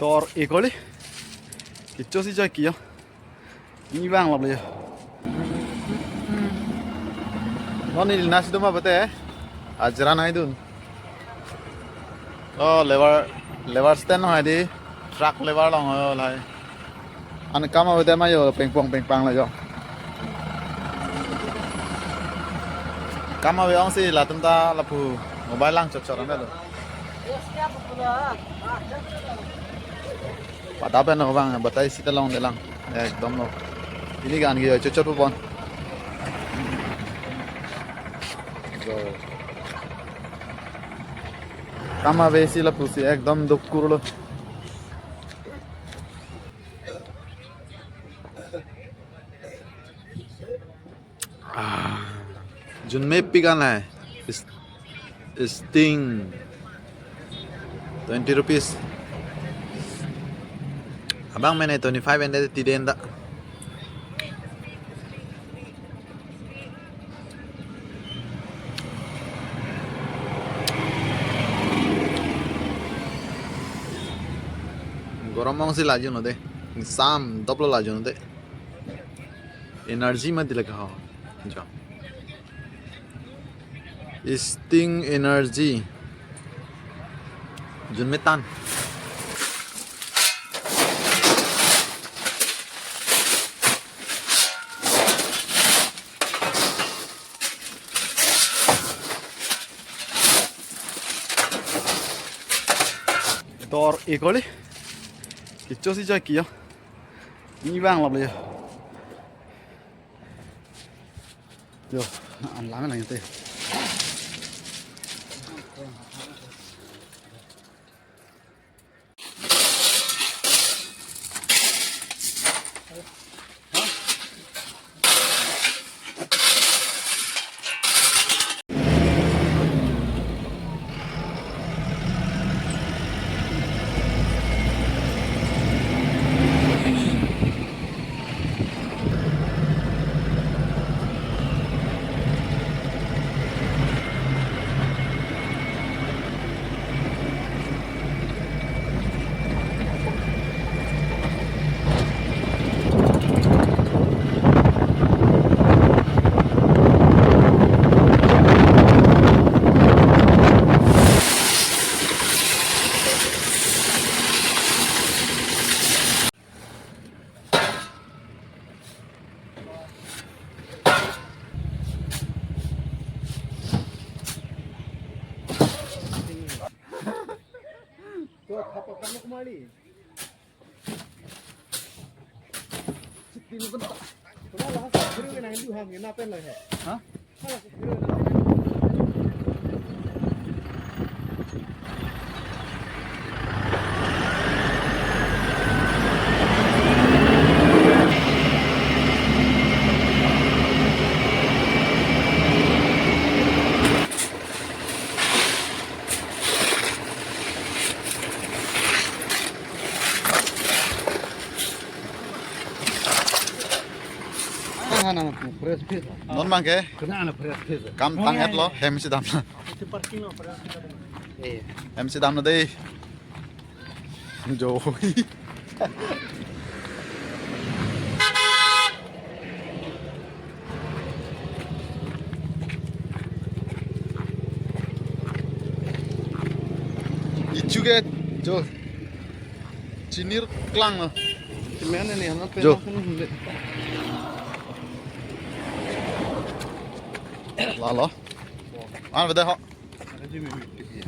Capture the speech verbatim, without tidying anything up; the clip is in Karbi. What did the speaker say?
Tor ekoli. Kicho si joi kiyo. Ni bang lap le yo. Non ili nasi doma bete. Ajra nai dun. Oh, lever, lever stand hai di. Truck lever long ho lai. An kam ave ma yo pengpong pengpang la yo. Kam ave ong si latum ta lapu mobile lang chot chot amelo. Pada pen no bang batai sita long de lang. Ekdom lo. Ili gan ki chot chot pon. Jo. Kam ave si lapusi ekdom duk kurlo. Ah, junme pikan hai. Is-, Sting. Twenty rupees. Abang mene twenty-five ende tiden da. Gorom ong si laju no de. Sam doplo laju no de. Energy ma dilek ho. Jo. Sting Energy. Junme tan. Tor ekoli. Kicho si joi kiyo. Ni bang lap le yo. Yo, an lang lang te. Ha? Hana press fit. Non bang ke? Kena ana press fit. Kam tang et lo, hem si dam na. Itu parking lo, press fit. Eh. Hem si dam na dei. Jo. Ichu ke, jo. Chinir klang lo. Cement ni, hana pe Jo. Langsung hundred. Lalo. Mana beda ho? Ada di mimik dia.